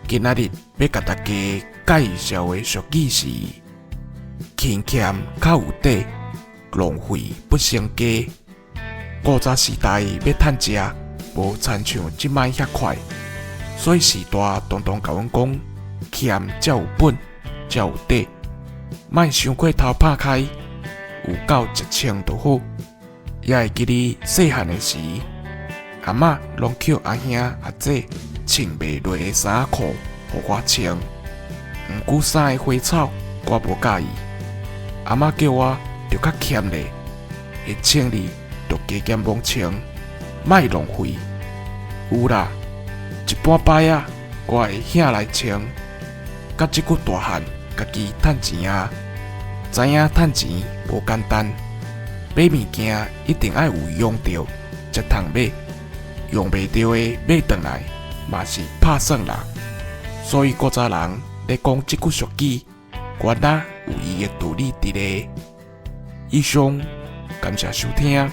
今仔日欲共大家介紹的俗語是：勤儉較有底，浪費不成家。古早時代欲趁食，無親像這擺遐快，所以序大常常共阮講，儉才有本，才有底。莫傷過頭拍開，有夠食穿就好。猶會記得細漢的時，阿嬤攏抾阿兄阿姐穿袂落的衫仔褲，予我穿。毋過衫的花草，我無佮意。阿嬤叫我著較儉咧，會清理就加減罔穿，莫浪費。有啦，一半擺仔，我會興來穿。到這久大漢，家己趁錢啊，知影趁錢無簡單，買物件一定愛有用著才通買，用袂著的買轉來嘛是拍算啦。所以古早人咧講這句俗語，原來有伊的道理佇咧。以上，感謝收聽。